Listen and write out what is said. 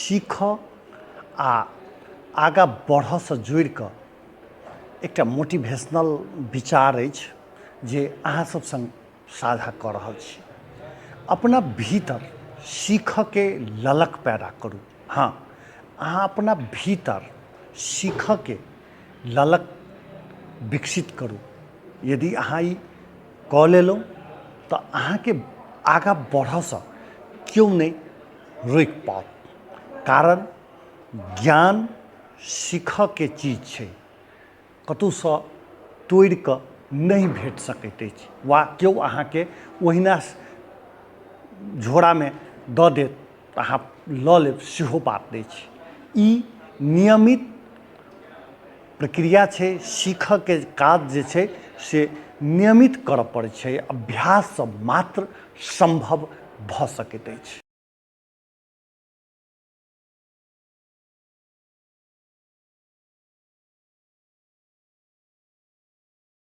सीखऽ आ आगाँ बढ़ऽसँ जोड़िकऽ एकटा मोटिवेशनल विचार अछि जे अहाँ सब सङ्ग साझा कऽ रहल छी। अपना भीतर सीखऽके ललक पैदा करू। हँ, अहाँ अपना भीतर सीखऽके ललक विकसित करू। यदि अहाँ ई कऽ लेलहुँ तऽ अहाँके आगाँ बढ़ऽसँ केओ नहि रोकि पाओत। कारण ज्ञान सीखऽके चीज छै। कतहुसँ तोड़िकऽ नहि भेट सकैत अछि वा केओ अहाँके ओहिना झोरामे दऽ देत तऽ अहाँ लऽ लेब सेहो बात नहि छै। ई नियमित प्रक्रिया छै। सीखऽके काज जे छै से नियमित करऽ पड़ै छै। अभ्याससँ मात्र सम्भव भऽ सकैत अछि।